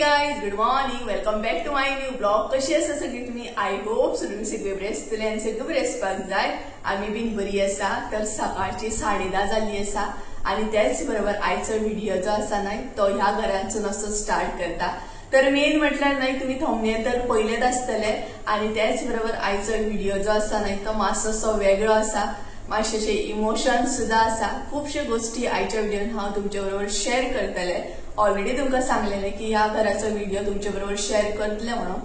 Guys, good morning, welcome back to my new blog. कशी आसा सगळी तुम्ही? I hope सगळी सगळी बरी आसतली आनी सगळी बरी आसपाक जाय. आमी बीन बरी आसा. तर सकाळची 10:30 जाल्ली आसा आनी तेच बरोबर आयचो व्हिडिओ जो आसा न्हय तो ह्या घरांतसून असो स्टार्ट करता. तर मेन म्हटल्यार न्हय तुम्ही थंबनेल तर पयलेच आसतले आनी तेच बरोबर आयचो व्हिडिओ जो आसा न्हय तो मातसो वेगळो आसा, मातशेशे इमोशन्स सुद्दां आसा. खुबश्यो गोष्टी आयच्या व्हिडियोन हांव तुमच्या बरोबर शेअर करतले. ऑलरेडी तुमकां सांगलेलें की ह्या घराचो व्हिडिओ तुमच्या बरोबर शेअर करतले म्हणून,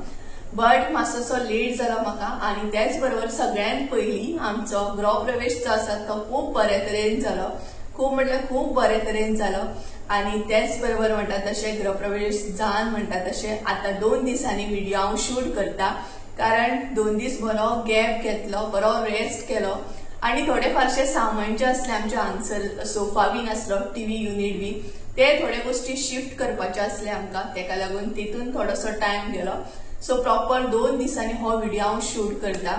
बट मातसो लेट जाला म्हाका. आनी तेच बरोबर सगळ्यात पयलीं आमचो गृहप्रवेश जो आसा तो खूब बरे तरेन जालो, खूब म्हटल्यार खूब बरे तरेन जालो. आनी तेच बरोबर म्हणटा तशें गृहप्रवेश जावन म्हणटा तशें आतां 2 दिसांनी व्हिडिओ हांव शूट करता, कारण 2 दीस बरो गॅप घेतलो, बरो रेस्ट केलो. आनी थोडे फारशे सामान जे आसले आमचे हांगसर सोफा बीन आसलो, टीव्ही युनिट बी, ते थोडे गोष्टी शिफ्ट करपाचे आसले आमकां, तेका लागून तितून थोडोसो टायम गेलो. सो प्रॉपर 2 दिसांनी हो व्हिडिओ हांव शूट करता.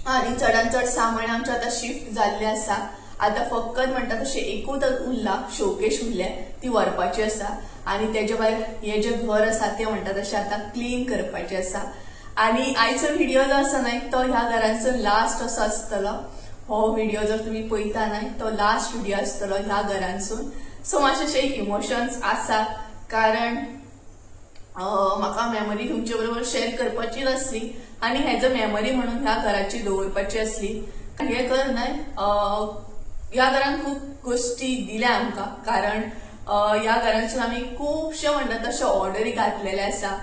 आनी चडान चड सामान आमचें आतां शिफ्ट जाल्लें आसा. आतां फकत म्हणटा तशें एकूच उरला, शोकेश उरले, ती व्हरपाची आसा. आनी तेजे भायर हें जें घर आसा तें म्हणटा तशें आतां क्लीन करपाचें आसा. आनी आयचो व्हिडिओ जो आसा न्हय तो ह्या घरांचो लास्ट असो आसतलो. हो व्हिडिओ जर तुम्ही पळयता न्हय तो लास्ट व्हिडिओ आसतलो ह्या घरांसून. सो मातशेशे इमोशन्स आसा, कारण म्हाका मेमरी तुमचे बरोबर शेअर करपाचीच आसली आनी हेज अ मेमरी म्हणून ह्या घराची दवरपाची आसली. हें घर न्हय ह्या घरान खूब गोष्टी दिल्या आमकां, कारण ह्या घरांसून आमी खुबशे म्हणटा तशे ऑर्डरी घातलेले आसा.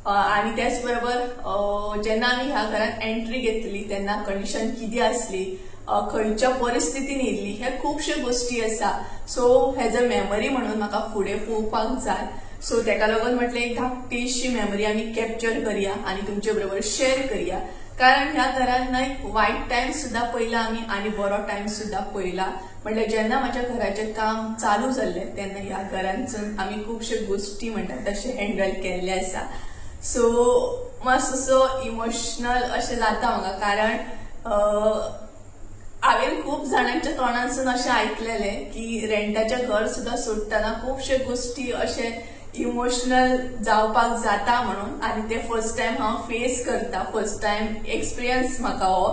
आनी तेच बरोबर जेन्ना आमी ह्या घरान एंट्री घेतली तेन्ना कंडिशन कितें आसली, खंयच्या परिस्थितीन येयल्ली, हे खुबश्यो गोष्टी आसा. सो हेज अ मेमरी म्हणून म्हाका फुडें पळोवपाक जाय. सो तेका लागून म्हटलें एक धाकटीशी मेमरी आमी कॅप्चर करया आनी तुमचे बरोबर शेअर करया, कारण ह्या घरान न्हय वायट टायम सुद्दां पळयला आमी आनी बरो टायम सुद्दां पळयला. म्हटल्यार जेन्ना म्हाज्या घराचें काम चालू जाल्लें तेन्ना ह्या घरांतसून आमी खुबश्यो गोष्टी म्हणटात तशें हँडल केल्लें आसा. सो मातसो इमोशनल अशें जाता म्हाका, कारण हांवें खूब जाणांच्या तोंडांतसून अशें आयकलेलें की रेंटाचें घर सुद्दां सोडटना खुबश्यो गोष्टी अशें इमोशनल जावपाक जाता म्हणून. आनी ते फर्स्ट टायम हांव फेस करता, फर्स्ट टायम एक्सपिरियन्स म्हाका हो,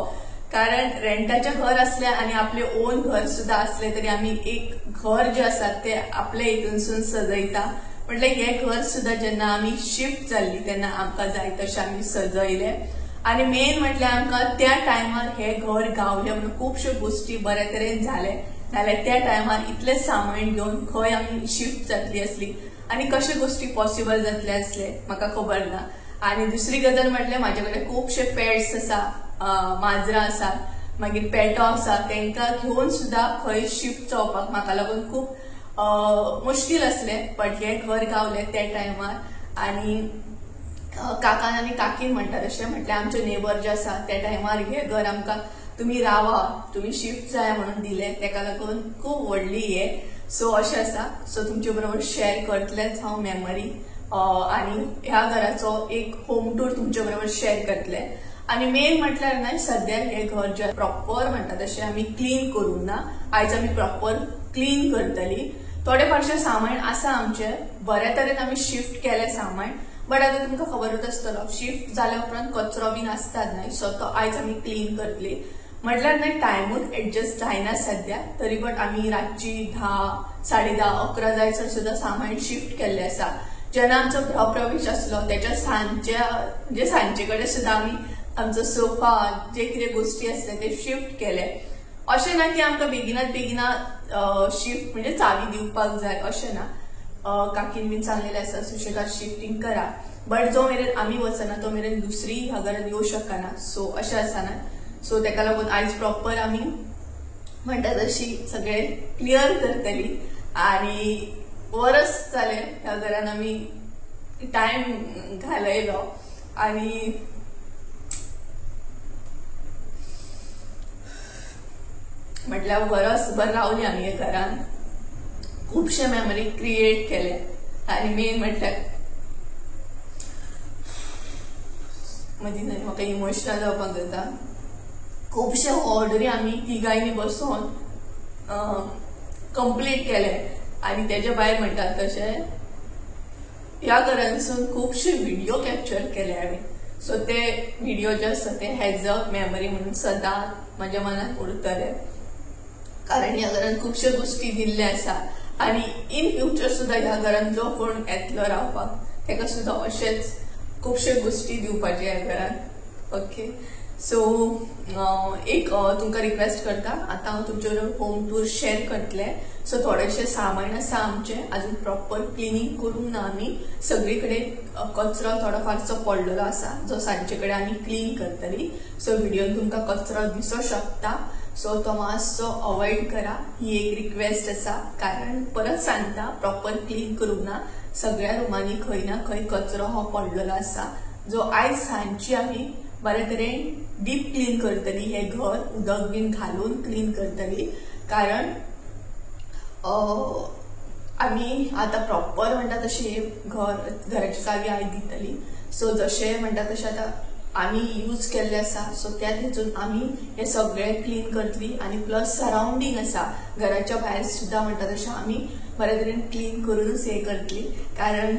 कारण रेंटाचें घर आसलें आनी आपलें ओन घर सुद्दां आसलें तरी आमी एक घर जें आसा तें आपल्या हितूनसून सजयता. म्हटल्यार हें घर सुद्दां जेन्ना आमी शिफ्ट जाल्ली तेन्ना आमकां जाय तशें आमी सजयलें. आनी मेन म्हटल्यार आमकां त्या टायमार हें घर गावलें म्हणून खुबश्यो गोष्टी बरे तरेन जाले. नाल्यार त्या टायमार इतलें सामान घेवन खंय आमी शिफ्ट जातली आसली आनी कश्यो गोष्टी पॉसिबल जातले आसले म्हाका खबर ना. आनी दुसरी गजाल म्हटल्यार म्हाजे कडेन खुबशे पेट्स आसा, माजरां आसा, मागीर पेटो आसा, तेंकां घेवन सुद्दां खंय शिफ्ट जावपाक म्हाका लागून खूब मुश्कील आसलें. बट हें घर गावलें त्या टायमार. आनी काकान आनी काकीन म्हणटा तशें म्हटल्यार आमचे नेबर जे आसा त्या टायमार हें घर आमकां तुमी रावा, तुमी शिफ्ट जाय म्हणून दिलें, तेका लागून खूब व्हडली हें. सो अशें आसा. सो तुमचे बरोबर शेअर करतलेंच हांव मेमरी आनी ह्या घराचो एक होम टूर तुमचे बरोबर शेअर करतलें. आनी मेन म्हटल्यार न्हय सद्या हें घर जें प्रॉपर म्हणटा तशें आमी क्लीन करूंक ना. आयज आमी प्रॉपर क्लीन करतली. थोडे फारशें सामान आसा आमचें, बऱ्या तरेन आमी शिफ्ट केलें सामान, बट आतां तुमकां खबरूच आसतलो शिफ्ट जाल्या उपरांत कचरो बीन आसतात न्हय, सो तो आयज आमी क्लीन करतली. म्हटल्यार न्हय टायमूच एडजस्ट जायना सद्या तरी, बट आमी रातची 10, 10:30, 11 जायसर सुद्दां सामान शिफ्ट केल्लें आसा. जेन्ना आमचो गृहप्रवेश आसलो तेच्या सांजच्या म्हणजे सांजे कडेन सुद्दां आमी आमचो सोफा जे कितें गोष्टी आसले ते शिफ्ट केले. अशें ना की आमकां बेगिनात बेगिना शिफ्ट म्हणजे चावी दिवपाक जाय अशें ना. काकीन बीन सांगलेलें आसा सुशेगाद शिफ्टींग करा, बट जो मेरेन आमी वचना तो मेरेन दुसरी ह्या घरान येवं शकना. सो अशें आसा ना. सो तेका लागून आयज प्रॉपर आमी म्हणटा तशी सगळें क्लियर करतली. आनी वरस जालें ह्या घरान आमी टायम घालयलो आनी म्हटल्यार वरसभर रावली आमी ह्या घरान, खुबशे मेमरी क्रिएट केले. आनी मेन म्हटल्यार मदीं न्हय म्हाका इमोशनल जावपाक जाता. खुबशे ऑर्डरी आमी तिगांयनी बसून कंप्लीट केले. आनी तेजे भायर म्हणटात तशें ह्या घरांसून खुबशे व्हिडिओ कॅप्चर केले हांवें. सो ते व्हिडिओ जे आसा ते एज अ मेमरी म्हणून सदां म्हाज्या मनात उरतले, कारण ह्या घरान खुबश्यो गोश्टी दिल्ले आसा आनी इन फ्युचर सुद्दां ह्या घरान जो कोण येतलो रावपाक तेका सुद्दां अशेंच खुबश्यो गोश्टी दिवपाचे ह्या घरान. ओके, सो एक तुमकां रिक्वेस्ट करता, आतां हांव तुमचे बरोबर होम टूर शेअर करतलें. सो थोडेशें सामान आसा आमचें अजून प्रॉपर क्लिनींग करूंक ना आमी, सगळी कडेन कचरो थोडो फारसो पडलेलो आसा जो सांजे कडेन आमी क्लीन करतली. सो व्हिडियोन तुमकां कचरो दिसो शकता, सो तो मातसो अवॉयड करा, ही एक रिक्वेस्ट आसा. कारण परत सांगता, प्रॉपर क्लीन करूंक ना, सगळ्या रुमांनी खंय ना खंय कचरो हो पडलेलो आसा जो आयज सांजची आमी बरे तरेन डीप क्लीन करतली. हे घर उदक बीन घालून क्लीन करतली, कारण आमी आतां प्रॉपर म्हणटा तशें घर घराची चावी आयज दितली. सो जशें म्हणटा तशें आतां आमी यूज केल्ले आसा, सो त्याच हेतून आमी हे सगळें क्लीन करतली. आनी प्लस सरावंडींग आसा घराच्या भायर सुद्दां म्हणटा तशें आमी बरे तरेन क्लीन करूनच हे करतली, कारण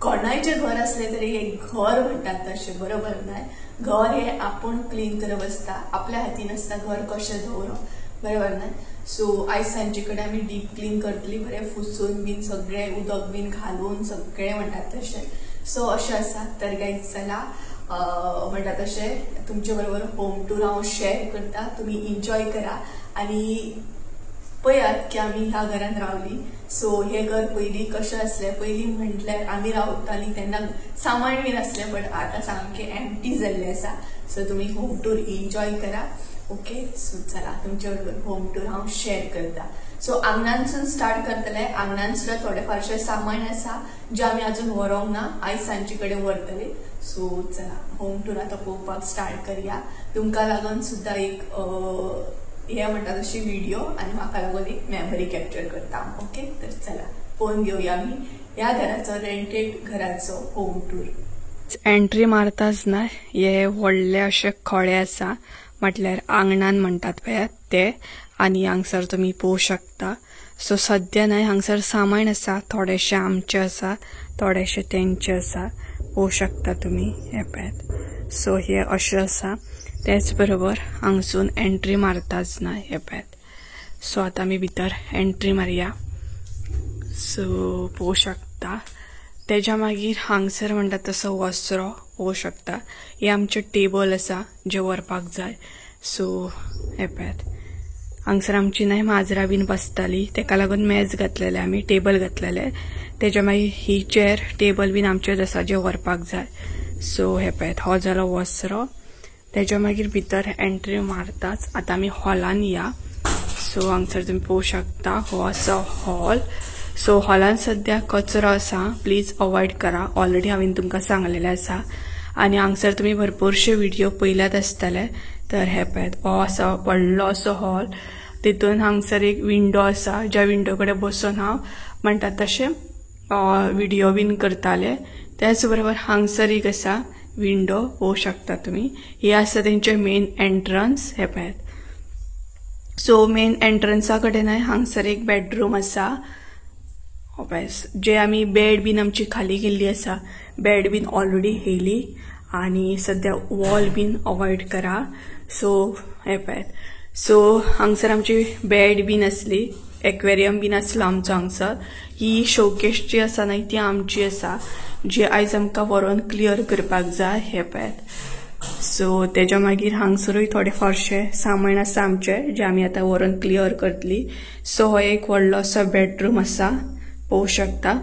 कोणायचें घर आसलें तरी हे घर म्हणटात तशें बरोबर न्हय. घर हे आपूण क्लीन करप आसता, आपल्या हातीन आसता घर कशें दवरप, बरोबर न्हय. सो आयज सांजे कडेन आमी डीप क्लीन करतली, बरें फुसून बीन सगळें उदक बीन घालून सगळें म्हणटात तशें. सो अशें आसा. तर गायज चला म्हणटा तशें तुमचे बरोबर होम टूर हांव शेअर करता, तुमी एन्जॉय करा आनी पळयात की आमी ह्या घरान रावली. सो हे घर पयलीं कशें आसलें, पयलीं म्हटल्यार आमी रावतालीं तेन्ना सामान बीन आसलें, बट आतां सामकें एम्प्टी जाल्लें आसा. सो तुमी होम टूर एन्जॉय करा. ओके, सो चला तुमचे बरोबर होम टूर हांव शेअर करता. सो आंगणानसून स्टार्ट करतले. आंगणान सुद्दां थोडे फारशे सामान आसा जे आमी अजून व्हरोंक ना, आयज सांजे कडेन व्हरतले. सो चला होम टूर आतां पळोवपाक स्टार्ट करया. तुमकां लागून सुद्दां एक हे म्हणटा तशी व्हिडिओ आनी म्हाका लागून एक मेमरी कॅप्चर करता. ओके, तर चला पळोवन घेवया आमी ह्या घराचो रेंटेड घराचो होम टूर. एंट्री मारताच ना हे व्हडले अशे खळे आसा, म्हटल्यार आंगणान म्हणटात पळयात ते, आनी हांगसर तुमी पळोवंक शकता. सो सद्या न्हय हांगसर सामान आसा, थोडेशें आमचें आसा, थोडेशें तेंचें आसा, पळोवंक शकता तुमी हे पळयात. सो हे अशें आसा. तेच बरोबर हांगसून एंट्री मारताच ना हे पळयात. सो आतां आमी भितर एंट्री मारया. सो पळोवंक शकता. तेज्या मागीर हांगसर म्हणटा तसो वसरो पळोवंक शकता. हे आमचें टेबल आसा जें व्हरपाक जाय. सो हे पळयात हांगसर आमची न्हय माजरां बीन बसताली, तेका लागून मेज घातलेलें आमी, टेबल घातलेलें. तेज्या मागीर ही चेर टेबल बीन आमचेच आसा जें व्हरपाक जाय. सो हे पळयात हो जालो वसरो. तेज्या मागीर भितर एंट्री मारताच आतां आमी हॉलान या. सो हांगसर तुमी पळोवंक शकता हो आसा हॉल. सो हॉलान सद्या कचरो आसा, प्लीज अवॉयड करा, ऑलरेडी हांवें तुमकां सांगलेलें आसा. आनी हांगसर तुमी भरपूरशे व्हिडिओ पळयल्यात आसतले. तर हे पळयात हो आसा व्हडलो असो हॉल. तितून हांगसर एक विंडो आसा, ज्या विंडो कडेन बसून हांव म्हणटात तशें व्हिडिओ बीन करताले. त्याच बरोबर हांगसर एक आसा विंडो, पळोवंक शकता तुमी. हे आसा तेंचे मेन एंट्रन्स हे पळयात. सो मेन एंट्रन्सा कडेन हांगसर एक बेडरूम आसा, जे आमी बेड बीन आमची खाली केल्ली आसा, बेड बीन ऑलरेडी येयली आनी सद्या वॉल बीन अवॉयड करा. सो हे पळयात. सो हांगसर आमची बेड बीन आसली, एक्वेरियम बीन आसलो आमचो हांगसर. ही शोकेस जी आसा न्हय ती आमची आसा, जी आयज आमकां व्हरोन क्लियर करपाक जाय हे पळयात. सो तेज्या मागीर हांगसरूय थोडे फारशे सामान आसा आमचे जे आमी आतां व्हरोन क्लियर करतली. सो हो एक व्हडलो असो बेडरूम आसा, पळोवंक शकता.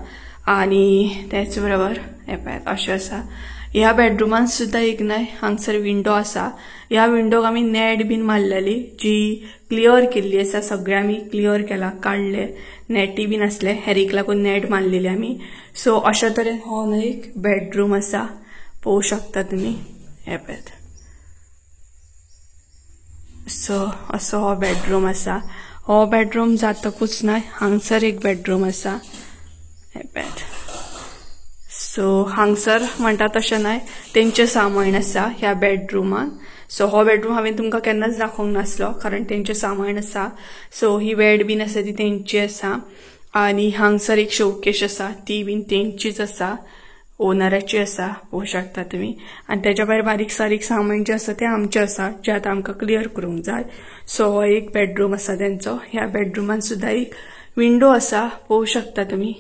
आनी तेच बरोबर हे पळयात अशें आसा. ह्या बेडरुमान सुद्दां एक न्हय हांगसर विंडो आसा. ह्या विंडोक आमी नेट बीन मारलेली जी क्लियर केल्ली आसा, सगळें आमी क्लियर केला, काडले, नेटी बीन आसले, हेरीक लागून नेट मारलेली आमी. सो अशा तरेन हो न्हय एक बेडरूम आसा, पळोवंक शकता तुमी हे पळयात. सो असो हो बेडरूम आसा. हो बेडरूम जातकूच न्हय हांगसर एक बेडरूम आसा हे पळयात. सो हांगसर म्हणटा तशें न्हय तेंचें सामान आसा ह्या बेडरुमान. सो हो बेडरूम हांवें तुमकां केन्नाच दाखोवंक नासलो, कारण तेंचें सामान आसा. सो ही बेड बीन आसा ती तेंची आसा. आनी हांगसर एक शोकेश आसा, ती बीन तेंचीच आसा, ओनराची आसा, पळोवंक शकता तुमी. आनी तेज्या भायर बारीक सारीक सामान जें आसा तें आमचें आसा, जें आतां आमकां क्लियर करूंक जाय. सो हो एक बेडरूम आसा तेंचो. ह्या बेडरुमान सुद्दां एक विंडो आसा, पळोवंक शकता तुमी.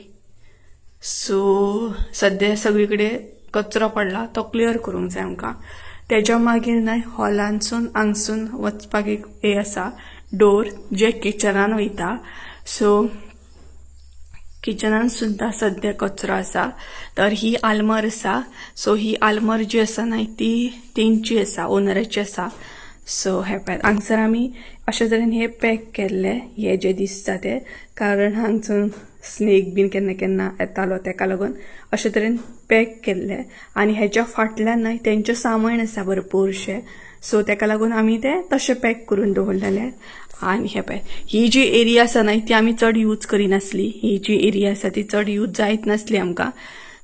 सो सद्या सगळी कडेन कचरो पडला तो क्लियर करूंक जाय आमकां. तेज्या मागीर न्हय हॉलांसून हांगसून वचपाक एक हे आसा डोर, जे किचनान वयता. सो किचनान सुद्दां सद्या कचरो आसा. तर ही आलमार आसा. सो ही आलमार जी आसा न्हय ती तेंची आसा, ओनराची आसा. सो हे पळयात हांगसर आमी अशे तरेन हे पॅक केल्ले, हे जे दिसता ते, कारण हांगसून स्नेक बीन केन्ना केन्ना येतालो, तेका लागून अशे तरेन पॅक केल्ले. आनी हेच्या फाटल्यान न्हय तेंचें सामान आसा भरपूरशें. सो तेका लागून आमी ते तशें पॅक करून दवरलेले. आनी हे पळय ही जी एरिया आसा न्हय ती आमी चड यूज करिनासली, ही जी एरिया आसा ती चड यूज जायत नासली आमकां.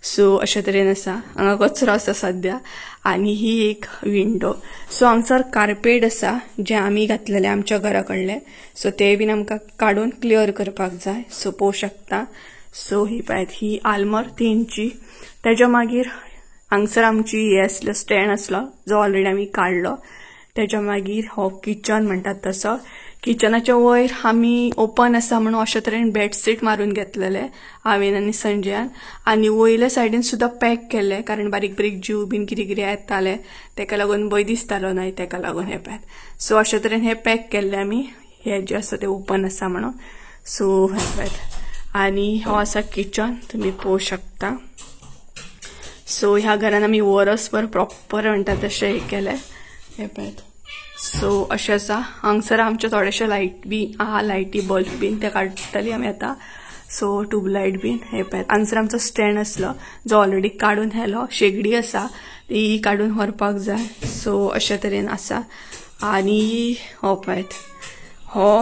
सो अशे तरेन आसा, हांगा कचरो आसा सद्या. आनी ही एक विंडो. सो हांगसर कार्पेट आसा जें आमी घातलेलें आमच्या घरा कडलें. सो तें बीन आमकां काडून क्लियर करपाक जाय. सो पळोवंक शकता. सो ही पळयात ही आलमार तेंची. तेज्या मागीर हांगसर आमची हे आसलो स्टँड आसलो जो ऑलरेडी आमी काडलो. तेज्या मागीर हो किचन म्हणटात तसो. किचनाच्या वयर आमी ओपन आसा म्हणून अशे तरेन बेडशीट मारून घेतलेले हांवें आनी संजयान. आनी वयल्या सायडीन सुद्दां पॅक केल्ले, कारण बारीक बारीक जीव बीन कितें कितें येताले, तेका लागून भंय दिसतालो न्हय, तेका लागून हे पळयात. सो अशे तरेन हे पॅक केल्ले आमी, हे जे आसा ते ओपन आसा म्हणून. सो हे पळयात. आनी हो आसा किचन, तुमी पळोवंक शकता. सो ह्या घरान आमी वरसभर प्रॉपर म्हणटा तशें हे केलें. हे पळयात. सो अशें आसा. हांगसर आमचे थोडेशे लायट बी आहा, लायटी बल्ब बीन ते काडटली आमी आतां. सो ट्यूबलायट बीन हे पळयात. हांगसर आमचो स्टँड आसलो जो ऑलरेडी काडून व्हेलो, शेगडी आसा ती काडून व्हरपाक जाय. सो अशे तरेन आसा. आनी हो पळयात हो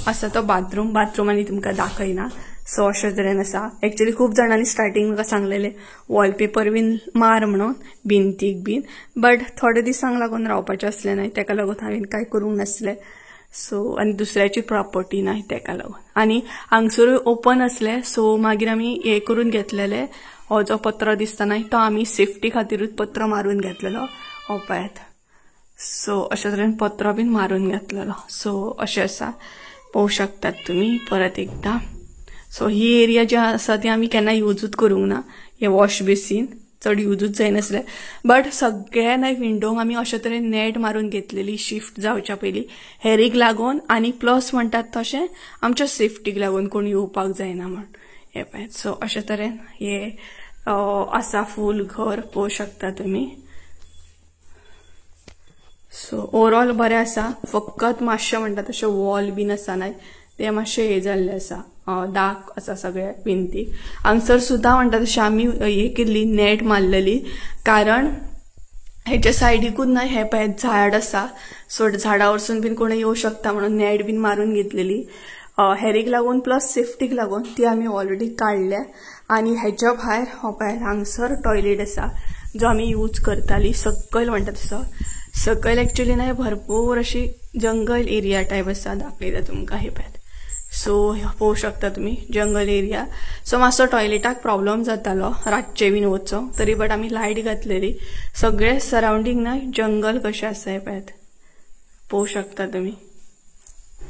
आसा तो बाथरूम. बाथरूम आनी तुमकां दाखयना. सो अशे तरेन आसा. एक्चुअली खूब जाणांनी स्टार्टींग म्हाका सांगलेले वॉलपेपर बीन मार म्हणून भिंतीक बीन, बट थोडे दिसांक लागून रावपाचें आसलें न्हय, तेका लागून हांवें कांय करूंक नासलें. सो आनी दुसऱ्याची प्रॉपर्टी न्हय तेका लागून. आनी हांगसरूय ओपन आसलें. सो मागीर आमी हे करून घेतलेले, हो जो पत्रो दिसता न्हय तो आमी सेफ्टी खातीरूच पत्रो मारून घेतलेलो. हो पळयात. सो अशे तरेन पत्रो बीन मारून घेतलेलो. सो अशें आसा, पळोवंक शकतात तुमी परत एकदां. सो ही एरिया जी आसा ती आमी केन्ना युजूच करूंक ना, हे वॉश बेसीन चड युजूच जायनासलें. बट सगळ्या न्हय विंडोंक आमी अशे तरेन नेट मारून घेतलेली शिफ्ट जावच्या पयलीं, हेरीक लागून आनी प्लस म्हणटात तशें आमच्या सेफ्टीक लागून, कोण येवपाक जायना म्हण. हे पळयात. सो अशे तरेन हे आसा फूल घर, पळोवंक शकता तुमी. सो ओवरऑल बरें आसा. फकत मातशें म्हणटा तशें वॉल बीन आसा न्हय ते मातशें हे जाल्लें आसा, दाग आसा सगळ्या भिंतीक. हांगसर सुद्दां म्हणटा तशें आमी हे केल्ली नेट मारलेली, कारण हेच्या सायडीकूच न्हय हे पळयात झाड आसा. सो झाडा वरसून बीन कोण येवं शकता म्हणून नेट बीन मारून घेतलेली, हेरीक लागून प्लस सेफ्टीक लागून. ती आमी ऑलरेडी काडल्या. आनी हेच्या भायर हो पळयात हांगसर टॉयलेट आसा जो आमी यूज करताली. सकयल म्हणटा तसो सकयल एक्चुअली न्हय भरपूर अशी जंगल एरिया टायप आसा, दाखयता तुमकां. हे पळयात. सो पळोवंक शकता तुमी जंगल एरिया. सो मातसो टॉयलेटाक प्रॉब्लम जातालो रातचे बीन वचोंक, तरी बट आमी लायट घातलेली. सगळे सरावंडींग न्हय जंगल कशें आसा हे पळयात, पळोवंक शकता तुमी.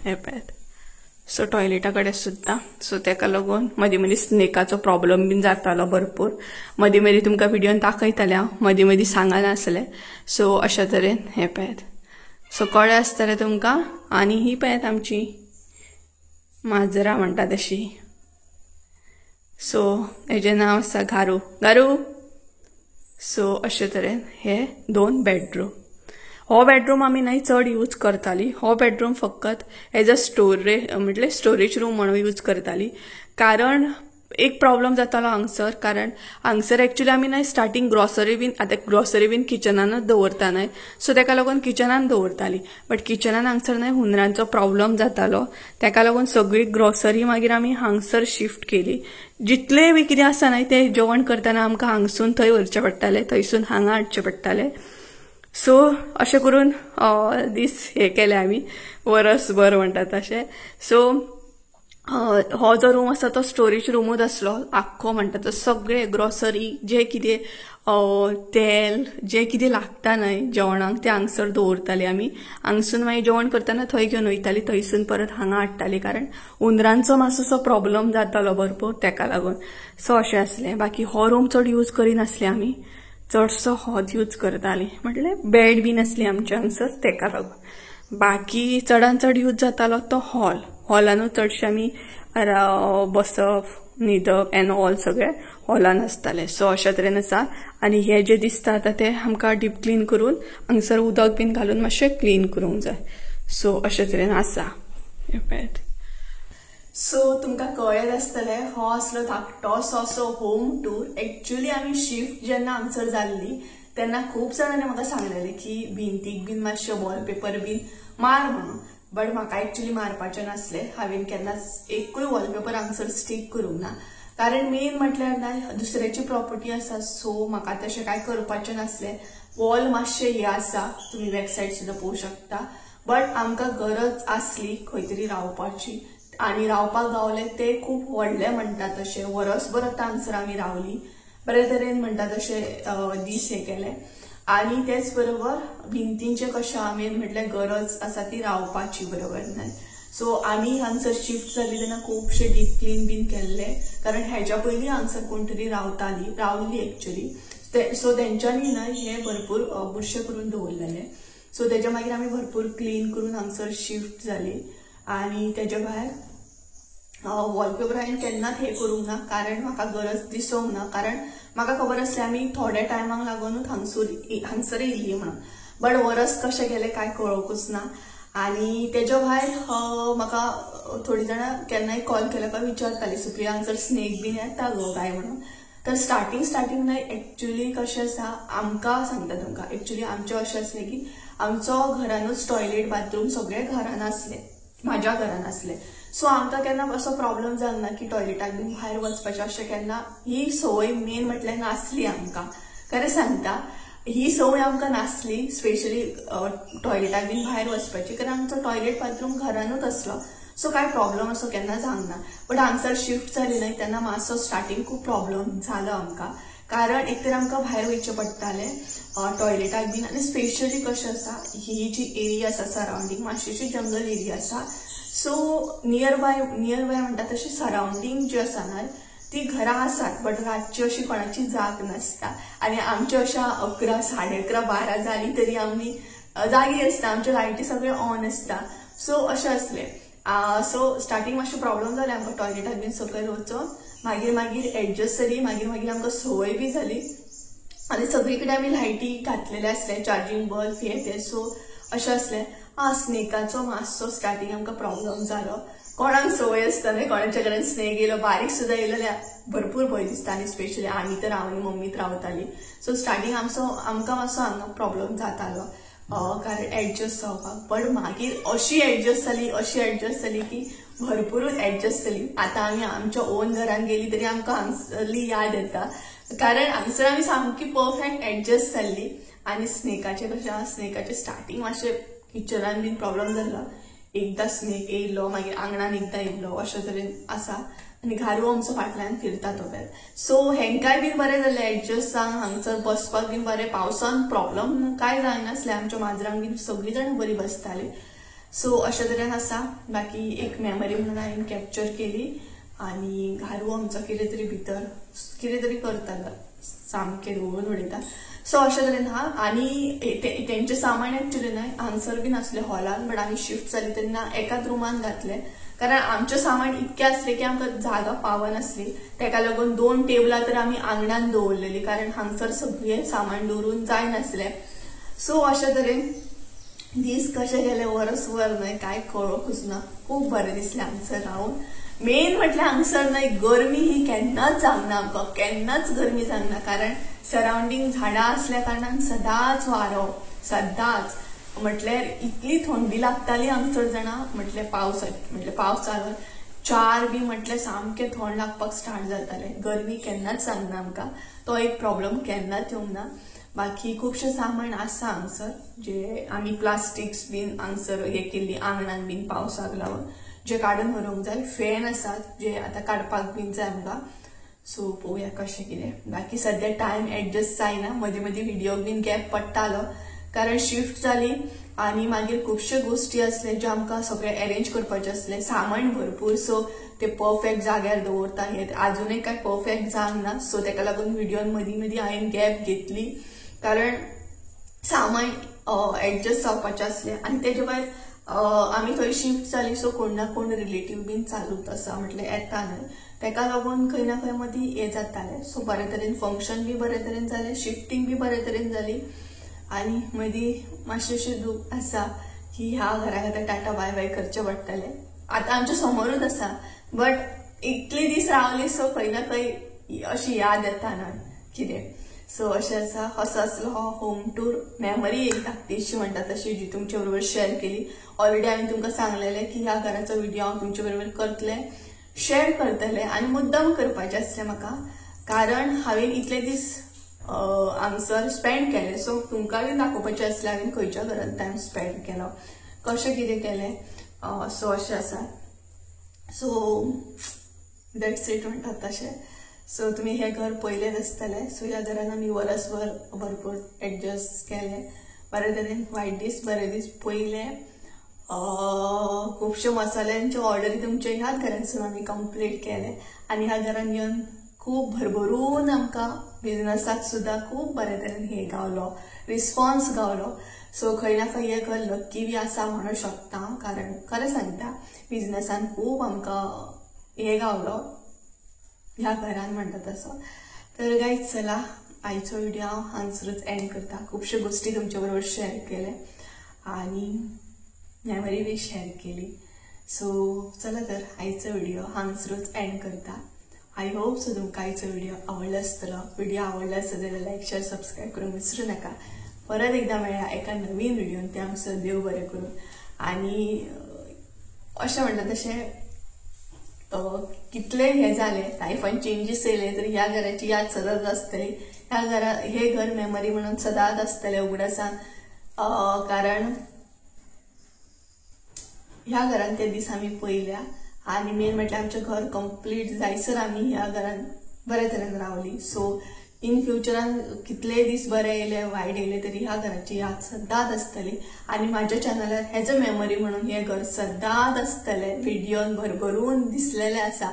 हे पळयात. सो टॉयलेटा कडेन सुद्दां. सो तेका लागून मदीं मदीं स्नेकाचो प्रॉब्लम बीन जातालो भरपूर. मदीं मदीं तुमकां व्हिडियोन दाखयतालें हांव, मदीं मदीं सांगनासलें. सो अशा तरेन हे पळयात. सो कळ्ळें आसतलें तुमकां. आनी ही पळयात आमची माजरां म्हणटा तशी. सो हेजें नांव आसा गारू. गारू. सो अशे तरेन हे दोन बेडरूम. हो बेडरूम आमी न्हय चड यूज करताली. हो बेडरूम फकत एज अ स्टोरेज, म्हटल्यार स्टोरेज रूम म्हणून यूज करताली, कारण एक प्रॉब्लम जातालो हांगसर. कारण हांगसर एक्चुअली आमी न्हय स्टार्टींग ग्रॉसरी बीन, आतां ग्रॉसरी बीन किचनानच दवरता न्हय, सो तेका लागून किचनान दवरताली. बट किचनान हांगसर न्हय हुंदरांचो प्रॉब्लम जातालो, तेका लागून सगळी ग्रॉसरी मागीर आमी हांगसर शिफ्ट केली. जितलें बी कितें आसा न्हय तें जेवण करतना आमकां हांगसून थंय व्हरचें पडटालें, थंयसून हांगा हाडचें पडटालें. सो अशें करून दीस हे केले आमी, वरसभर म्हणटात तशें. सो हो जो रूम आसा तो स्टोरेज रूमूच आसलो आख्खो म्हणटा तो सगळे ग्रोसरी जे कितें तेल जे कितें लागता न्हय जेवणाक ते हांगसर दवरताले आमी. हांगसून मागीर जेवण करतना थंय घेवन वयताली, थंयसून परत हांगा हाडटाली, कारण उंदरांचो मातसो प्रॉब्लम जातालो भरपूर तेका लागून. सो अशें आसलें. बाकी हो रूम चड यूज करिनासले आमी, चडसो होच यूज करताली, म्हटल्यार बेड बीन आसली आमच्या हांगसर तेका लागून. बाकी चडान चड यूज जातालो तो हॉल. हॉलानूच चडशे आमी बसप न्हिदप एन ऑल सगळे हॉलान आसताले. सो अशा तरेन आसा. आनी हे जे दिसता आतां ते आमकां डीप क्लीन करून हांगसर उदक बीन घालून मातशें क्लीन करूंक जाय. सो अशे तरेन आसा. सो तुमकां कळ्ळें आसतलें हो आसलो धाकटोसो असो होम टूर. एक्चुअली आमी शिफ्ट जेन्ना हांगसर जाल्ली तेन्ना खूब जाणांनी म्हाका सांगलेलें की भिंतीक बीन मातशें वॉलपेपर बीन मार म्हणून, बट म्हाका एक्चुअली मारपाचें नासलें. हांवें केन्नाच एकूय वॉलपेपर हांगसर स्टीक करूंक ना, कारण मेन म्हटल्यार ना दुसऱ्याची प्रॉपर्टी आसा, सो म्हाका तशें कांय करपाचें नासलें. वॉल मातशें हें आसा, तुमी वेबसायट सुद्दां पळोवंक शकता, बट आमकां गरज आसली खंय तरी रावपाची आनी रावपाक गावलें ते खूब व्हडलें म्हणटा तशें. वरसभर आतां हांगसर आमी रावली, बरे तरेन म्हणटा तशें दीस हे केले. आनी तेच बरोबर भिंतींचें कशें मेन म्हटल्यार गरज आसा ती रावपाची, बरोबर न्हय. सो आमी हांगसर शिफ्ट जाली तेन्ना खुबशे डीप क्लीन बीन केल्ले, कारण हेज्या पयलीं हांगसर कोण तरी रावली एक्चुअली. सो तेंच्यांनी न्हय हे भरपूर बुरशें करून दवरलेले. सो तेज्या मागीर आमी भरपूर क्लीन करून हांगसर शिफ्ट जाली. आनी तेज्या भायर वॉलपेपर हांवें केन्नाच हे करूंक ना, कारण म्हाका गरज दिसोंक ना, कारण म्हाका खबर आसलें आमी थोड्या टायमाक लागूनच हांगसर येयली म्हणून. बट वरस कशें गेलें कांय कळोंकूच ना. आनी तेज्या भायर म्हाका थोडीं जाणां केन्नाय कॉल केल्या काय विचारतालीं, सुप्रिया हांगसर स्नेक बीन येता गो काय म्हणून. तर स्टार्टींग न्हय एक्चुअली कशें आसा आमकां सांगता तुमकां, एक्चुअली आमचें अशें आसलें की आमचो घरानूच टॉयलेट बाथरूम सगळें घरान आसलें, म्हाज्या घरान आसलें. सो आमकां केन्ना असो प्रॉब्लम जालो ना की टॉयलेटाक बीन भायर वचपाचें अशें केन्ना ही संवय मेन म्हटल्यार नासली आमकां. खरें सांगता ही संवय आमकां नासली, स्पेशली टॉयलेटाक बीन भायर वचपाची, कारण आमचो टॉयलेट बाथरूम घरानूच आसलो. सो कांय प्रॉब्लम असो केन्ना जावंक ना. बट हांगसर शिफ्ट जाली न्हय तेन्ना मातसो स्टार्टींग खूब प्रॉब्लम जालो आमकां, कारण एक तर आमकां भायर वयचें पडटालें टॉयलेटाक बीन. आनी स्पेशली कशें आसा ही जी एरिया आसा सरावंडींग मातशीशी जंगल एरिया आसा, सो नियर बाय म्हणटा तशी सरावंडींग जी आसा न्हय ती घरां आसात, बट रातची अशी कोणाची जाग नासता. आनी आमची अशा 11, 11:30, 12 जाली तरी आमी जागी आसता, आमच्यो लायटी सगळे ऑन आसता. सो अशें आसलें. सो स्टार्टींग मातशें प्रॉब्लम जालें आमकां टॉयलेटाक बीन सकयल वचोन, मागीर मागीर एडजस्ट जाली, मागीर मागीर आमकां संवय बी जाली. आनी सगळी कडेन आमी लायटी घातलेले आसले, चार्जींग बल्ब हे ते. सो अशें आसलें. आं, स्नेकाचो मातसो स्टार्टींग आमकां प्रॉब्लम जालो. कोणाक संवय आसता न्हय, कोणाच्या घरान स्नेक येयलो बारीक सुद्दां येयलो जाल्यार भरपूर भंय दिसता. आनी स्पेशली आमी तर हांव आनी मम्मीत रावताली, सो स्टार्टींग आमकां मातसो हांगा प्रॉब्लम जातालो कारण एडजस्ट जावपाक. बट मागीर अशी एडजस्ट जाली की भरपूरूच एडजस्ट जाली. आतां आमी आमच्या ओन घरान गेली तरी आमकां हांगसरली याद येता, कारण हांगसर आमी सामकी परफेक्ट एडजस्ट जाल्ली. आनी स्नेकाचें कशें, स्नेकाचें स्टार्टींग मातशें किचनान बीन प्रॉब्लम जाल्लो, एकदां स्नेक येयलो, मागीर आंगणान एकदां येयलो, अशें तरेन आसा. आनी घारू आमचो फाटल्यान फिरता तो बेल. सो हेंकाय बीन बरें जालें एडजस्ट जावन, हांगसर बसपाक बीन बरें, पावसान प्रॉब्लम कांय जायनासलें, आमच्या माजरांक बीन सगळीं जाणां बरीं बसतालीं. सो अशें तरेन आसा. बाकी एक मेमरी म्हणून हांवें कॅप्चर केली. आनी घारू आमचो कितें तरी भितर कितें तरी करता, सामकें धुवन उडयता. सो अशें तरेन आहा. आनी तेंचें सामान एक्चुअली न्हय हांगसर बी नासलें हॉलान, बट आमी शिफ्ट जाली तेन्ना एकाच रुमान घातलें, कारण आमचें सामान इतकें आसलें की आमकां जागा पावनासली. तेका लागून 2 टेबलां तर आमी आंगणान दवरलेली, कारण हांगसर सगळें सामान दवरून जायनासलें. सो अशें तरेन दीस कशे गेले वरस वर न्हय कांय कळोंकूच ना. खूब बरें दिसलें हांगसर रावून. मेन म्हटल्यार हांगसर न्हय गरमी ही केन्नाच जावंक ना आमकां, केन्नाच गरमी जावंक ना, कारण सरावंडींग झाडां आसल्या कारणान सदांच वारो, सदांच म्हटल्यार इतली थंडी लागताली हांगसर जाणा, म्हटल्यार पावस चालू 4 बी म्हटल्यार सामकें थंड लागपाक स्टार्ट जातालें. गरमी केन्नाच जावंक ना आमकां, तो एक प्रॉब्लम केन्नाच येवंक ना. बाकी खुबशें सामान आसा हांगसर, जे आमी प्लास्टिक्स बीन हांगसर हे केल्ली आंगणान बीन पावसाक लागून, जे काडून व्हरूंक जाय, फॅन आसात जे आतां काडपाक बीन जाय आमकां. सो पळोवया कशें कितें. बाकी सद्या टायम एडजस्ट जायना, मदीं मदीं व्हिडियोक बीन गॅप पडटालो कारण शिफ्ट जाली आनी मागीर खुबश्यो गोश्टी आसले ज्यो आमकां सगळें अरेंज करपाचें आसलें, सामान भरपूर, सो ते परफेक्ट जाग्यार दवरता हे आजुनय कांय परफेक्ट जावंक ना. सो तेका लागून व्हिडियोन मदीं मदीं हांवें गॅप घेतली कारण सामान एडजस्ट जावपाचें आसलें. आनी तेजे भायर आमी थंय शिफ्ट जाली, सो कोण ना कोण रिलेटीव बीन चालूच आसा म्हटल्यार येता न्हय, तेका लागून खंय ना खंय मदीं हें जातालें. सो बरे तरेन फंक्शन बी बरे तरेन जालें, शिफ्टींग बी बरे तरेन जाली. आनी मदीं मातशें अशें दूख आसा की ह्या घराक आतां टाटा बाय बाय करचें पडटलें, आतां आमच्या समोरूच आसा बट इतले दीस रावली सो खंय ना खंय अशी याद येता न्हय कितें. सो अशें आसा, असो आसलो हो होम टूर मेमरी एक धाकटीशी म्हणटा तशी जी तुमचे बरोबर शेअर केली. ऑलरेडी हांवें तुमकां सांगलेलें की ह्या घराचो व्हिडिओ हांव तुमचे बरोबर करतलें, शेअर करतलें आनी मुद्दम करपाचें आसलें म्हाका कारण हांवें इतले दीस हांगसर स्पेंड केले, सो तुमकां बी दाखोवपाचें आसलें हांवें खंयच्या घरान टायम स्पेंड केलो, कशें कितें केलें. सो अशें आसा. सो that's it म्हणटात तशें. सो तुमी हें घर पयलेंच आसतलें. सो ह्या घरान आमी वरसभर भरपूर एडजस्ट केलें, बरे तरेन वायट दीस बरे दीस पयले. खुबशे मसाल्यांच्यो ऑर्डरी तुमचे ह्याच घरांतसून आमी कंप्लीट केले आनी ह्या घरान येवन खूब भरभरून आमकां बिजनसाक सुद्दां खूब बरे तरेन हे गावलो, रिस्पॉन्स गावलो. सो खंय ना खंय हें घर लक्की बी आसा म्हणूंक शकता कारण खरें सांगता बिजनसान खूब आमकां हे गावलो ह्या घरान म्हणटा तसो. तर गायज चला आयचो व्हिडिओ हांव हांगसरूच एंड करता. खुबश्यो गोश्टी तुमचे बरोबर शेअर केले आनी मेमरी बी शेअर केली. सो चला तर आयचो व्हिडिओ हांगसरूच एंड करता. I hope so तुमकां आयचो व्हिडिओ आवडलो आसतलो. व्हिडिओ आवडलो आसत जाल्यार लायक शेअर सबस्क्रायब करूंक विसरूं नाका. परत एकदां मेळया एका नवीन व्हिडियोन, ते आमचो देव बरें करूं. आनी अशें म्हणटा तशें कितले हे जाले लायफान चेंजीस येयले तरी ह्या घराची याद सदांच आसतली. ह्या घरा हे घर मेमरी म्हणून सदांच आसतलें उगडासान कारण ह्या घरान ते दीस आमी पयल्या आनी मेन म्हटल्यार आमचें घर कंप्लीट जायसर आमी ह्या घरान बरे तरेन रावली. सो इन फ्युचरान कितलेय दीस बरे येयले वायट येयले तरी ह्या घराची याद सदांच आसतली. आनी म्हाज्या चॅनलार एज अ मेमरी म्हणून हें घर सदांच आसतलें, व्हिडियोन भरभरून दिसलेलें आसा.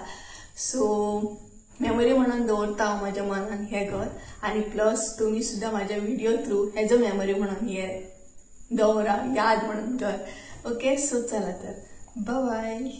सो मेमरी म्हणून दवरता हांव म्हाज्या मनान हें घर आनी प्लस तुमी सुद्दां म्हाज्या video through as a memory म्हणून हें दवरा, याद म्हणून घर. ओके, सो चला तर बाय.